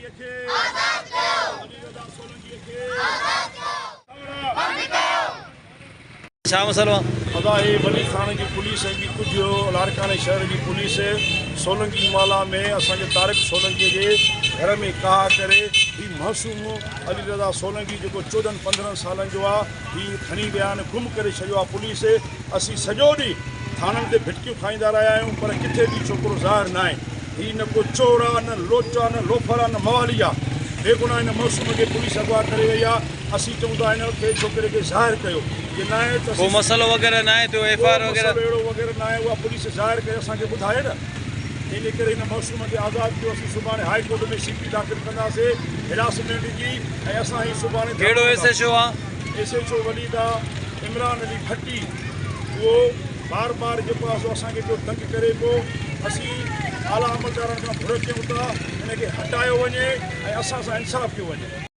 سولنگي کي آزاد ڪيو علي رضا سولنگي کي آزاد ڪيو. ڇا مسئلو آ؟ ادا هي ولي خان جي پوليس ۽ ٻي ڪجهه لاڙڪاڻي شهر جي پوليس سولنگي مالا ۾ اسان جي طارق سولنگي جي گهر ۾ ڪاهه ڪري هي معصوم علي رضا سولنگي جيڪو 14 15 سالن جو آ هي کڻي ويا آهن گم ڪري ڇڏيو آ پوليس اسين سڄو ڏينهن ٿاڻن تي ڀٽڪيون کائيندا رهيا آهيون پر ڪٿي به ڇوڪرو ظاهر ناهي. هي نه ڪو چور آ نه لوچ آ نه لوفر آ نه موالي آ. بيگناهه هن معصوم کي پوليس اغوا ڪري وئي آ. اسين چئون ٿا هن کي ڇوڪري کي ظاهر ڪيو جي ناهي ته ڪو اسين. مسئلو وغيره ناهي ٿيو ايف I R ڪو وغيره. مسئلو اهڙو وغيره ناهي اها پوليس ظاهر ڪري اسان کي ٻڌائي نه. ان ڪري هن معصوم کي آزاد ڪيو اسين سڀاڻي هائي ڪورٽ ۾ سي پي داخل ڪنداسي هراسمينٽ جي ۽ اسان هي سڀاڻي ڌرڻو ڪهڙو ايس ايڇ هڻنداسين. او آ؟ S H O Waleed Imran Ali Bhatti اهو بار بار جيڪو آهي سو اسان کي پيو تنگ ڪري پيو اسين اعليٰ عملدارن کان گهر ڪيون ٿا ان کي هٽايو وڃي ۽ اسان سان انصاف ڪيو وڃي.